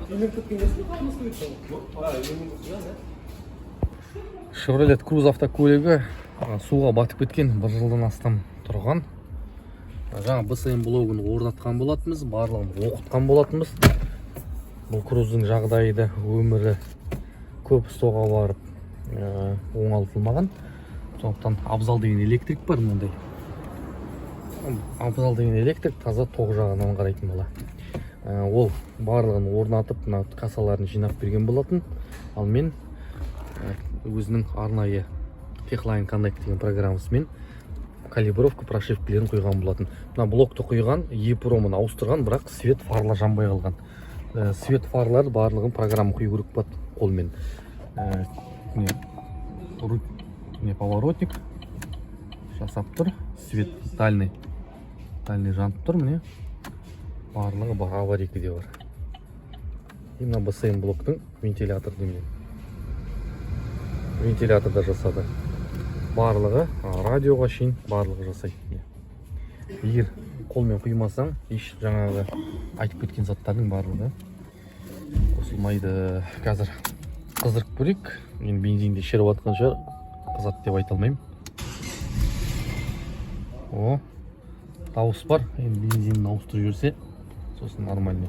Үйленіп кеткен жоқсың ба? Қалмас керек. Chevrolet Cruze автокөлігі суға батып кеткен, бір жылдан астам тұрған. Жаңа БСМ блогын орнатқан болатынбыз, барлығын оқытқан болатынбыз. Бұл Cruze'дың жағдайы да, өмірі көп СТО-ға барып оңалтылмаған. Сондықтан Абзал деген электрик бар мынандай. Абзал деген электрик таза тоқ жағынан қарайтын бала. Ол барлығын орнатып, мына кассаларын жинап берген болатын. Ал мен өзінің арнайы Techline Connect деген программасымен калибровка, прошивкалерін құйған болатын. Мына блокты құйған, EEPROM-ын ауыстырған, бірақ свет, фарлар жанбай қалған. Свет, фарлар барлығын программа құю керек болады қолмен. Не, не, поворотник жасап тұр, свет дальний, дальний жанып тұр, міне, барлығы бар, аварийка де бар. И мына БСМ блоктың вентилятор немен, вентилятор да жасады барлығы, радиоға шейін барлығы жасайды. Міне. Егер қолмен құймасаң, еш жаңағы айтып кеткен заттардың барлығы қосылмайды. Қазір қыздырып көрейік енді. Бензинде шіріп жатқан шығар, қызады деп айта алмаймын. О, дауыс бар. Енді бензинін ауыстырып жіберсе, сосын нормально.